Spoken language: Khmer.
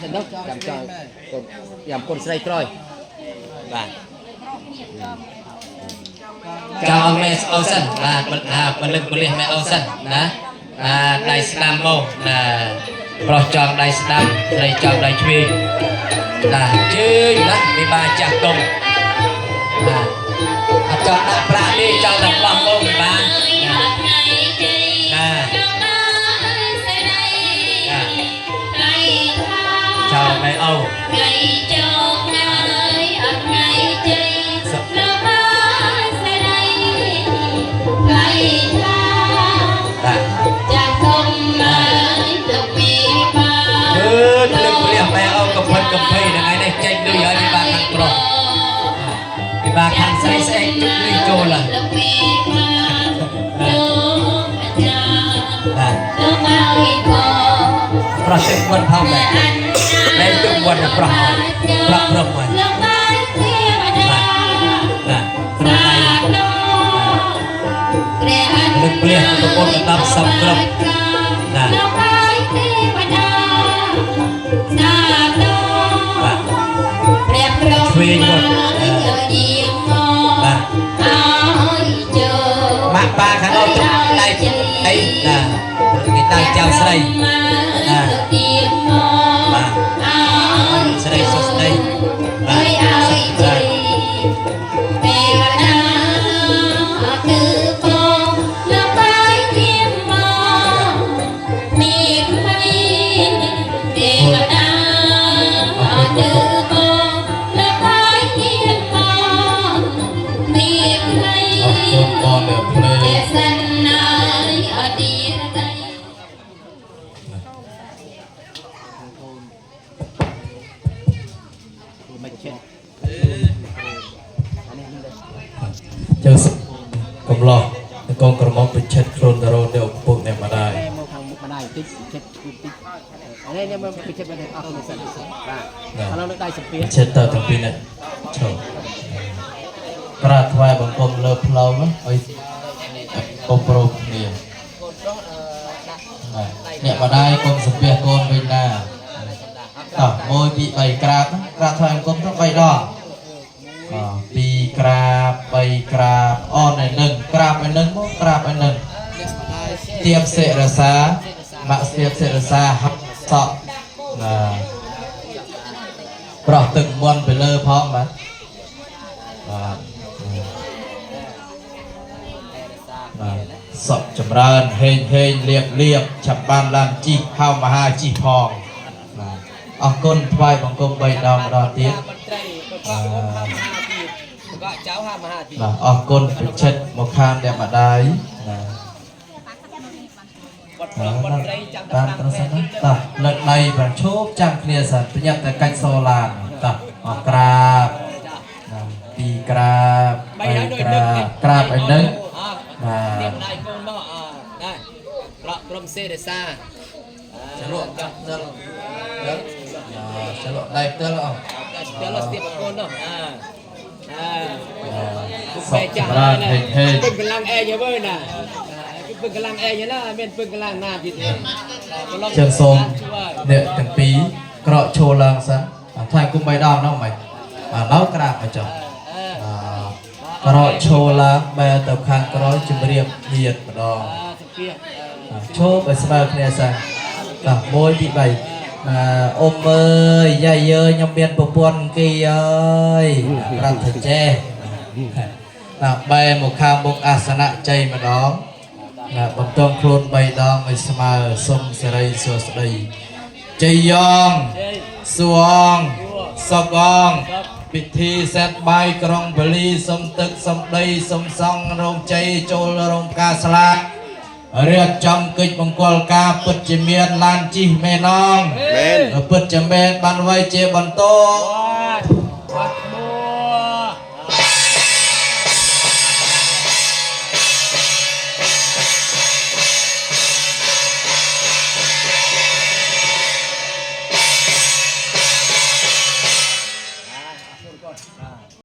សិនទៅចាំចង់កូនយ៉ាំកូនស្រីក្រោយបាទចង់ឲ្យម៉ែស្អូសិនបាទពលឹកពលិះម៉ែអូសិនណាបាទដៃស្ដាំមកណាប្រុសចង់ដៃស្ដាំស្រីចង់ដៃឆ្វេងបាទជើញណាមេបាចាស់ទុំបាទអត់ចង់ដាក់ប្រាក់ទេចង់តែបោះមកបាទណាចោលម៉ែអូ ថ្ងៃជោគហើយអត់ថ្ងៃជ័យលោកហើយសេរីថ្លៃថ្លា បាទ ចាស់ធំហើយលោកពីបា អឺភ្លឹកពលះម៉ែអូកំផិតកំភៃថ្ងៃនេះចេញលុយហើយពីបាខាងប្រុសពីបាខាងស្រីស្អែកជុកលុយចូលហើយ លោកពីបាលោកអាចារ្យ បាទ លោកហើយផង ប្រុសទឹកវត្តផងដែរលែងទឹកវត្តប្រុសហើយប្រុសប្រុសហើយ លោកហើយទេវតា បាទប្រុសហើយ ព្រះ លើកព្រះទៅកូនដណ្ដាប់សំគ្រប់ណា លោកហើយទេវតាសាធុ បាទ ព្រះព្រំ ឆ្វេងមុត យាងមក បាទ ឲ្យចូល ម៉ាក់ប៉ាខាងនោះទុកដៃអីណាគេតាំងចៅស្រីណា ទៀងមក បាទ ឲ្យ ស្រីសុស្ដីបាទ ឲ្យជ័យទេវតាគឺពងលោកបាយទៀងមកមានថ្មីទេវតាគឺពងលោកបាយទៀងមកមានថ្មី អរគុណបងអ្នកភ្លេ ជា ង សិនណាយអតីតៃ ជើងកំឡោះនិងកងក្រមុំប្រឆិតខ្លួនទៅរកអ្នកឪពុកអ្នកម្ដាយ មកខាងមុខម្ដាយតិចចិត្តតិចនេះនេះមកពិចិត្រមកអស់គ្នាសិនបាទឥឡូវលើកដៃសំពះ ប្រឆិតទៅទាំងពីរនេះឈរក្រាបថ្វាយបង្គំលើផ្លូវឲ្យកុំព្រមគ្នា កូនប្រុសដាក់ បាទអ្នកម្ដាយកុំសំពះកូនវិញណាតោះ1 2 3ក្រាបណាក្រាបថ្វាយបង្គំទៅ3ដងអ2ក្រាប3ក្រាបអនឲ្យនឹងក្រាបឲ្យនឹងមកក្រាបឲ្យនឹង ទៀបសិរសាម៉ាក់ទៀបសិរសាហាត់សក់ណាប្រោះទឹកមន្តទៅលើផងបាទបាទបាទសក់ចម្រើនហេងហេងលៀបលៀបឆាប់បានឡានជីហៅមហាជីផងបាទអរគុណថ្វាយបង្គំ3ដងម្ដងទៀត មន្ត្រីប្រកបអូនហាមហាទៀតប្រកបចៅហាមហាទៀត បាទអរគុណប្រជិតមកខានអ្នកម្ដាយណា បាត់ប្រុសមន្ត្រីចាំ តាមត្រសិនណាតោះលើកដៃប្រឈប់ចាំគ្នាសិនប្រញាប់តែកាច់សូឡានតោះអស់ក្រាបណាពីរក្រាបបីក្រាបក្រាបឲ្យនឹងបាទ ទៀបដៃកូនមកអណាប្រកក្រុមសេរសា ចលក់ចាប់ផ្ទិលដល់ចលក់ដៃផ្ទិលអស់ តែស្ទើស្ទាបកូននោះអអ សក់ចម្រើនហេងហេង ពឹងកម្លាំងឯងហើយណាគឺពឹងកម្លាំងឯងណាមានពឹងកម្លាំងណាទៀតទេ ជើងសូមអ្នកទាំងពីរក្រកឈរឡើងសិនថ្លៃគុំបីដងនោះមិនបាទដល់ក្រាបមកចុះ ក្រោកឈរឡើងបែរទៅខាងក្រោយជំរាបញាតម្ដង សំភារ ឈប់ឲ្យស្មើគ្នាសិនតោះ1 2 3បាទអ៊ំអើយយាយអើយខ្ញុំមានប្រពន្ធគីអើយប្រាប់ទៅចេះបាទបែរមកខាងមុខអាសនៈជ័យម្ដងបាទបំតងខ្លួន3ដងឲ្យស្មើសុំសិរីសួស្តីជ័យយ៉ង សួងសកងពិធីសេតបាយក្រុងពលីសុំទឹកសុំដីសុំសង់រោងជ័យចូលរោងការស្លាករៀបចំកិច្ចមង្គលការពិតជាមានឡានជិះមែនង មែន ពិតជាមែនបានໄວជាបន្ត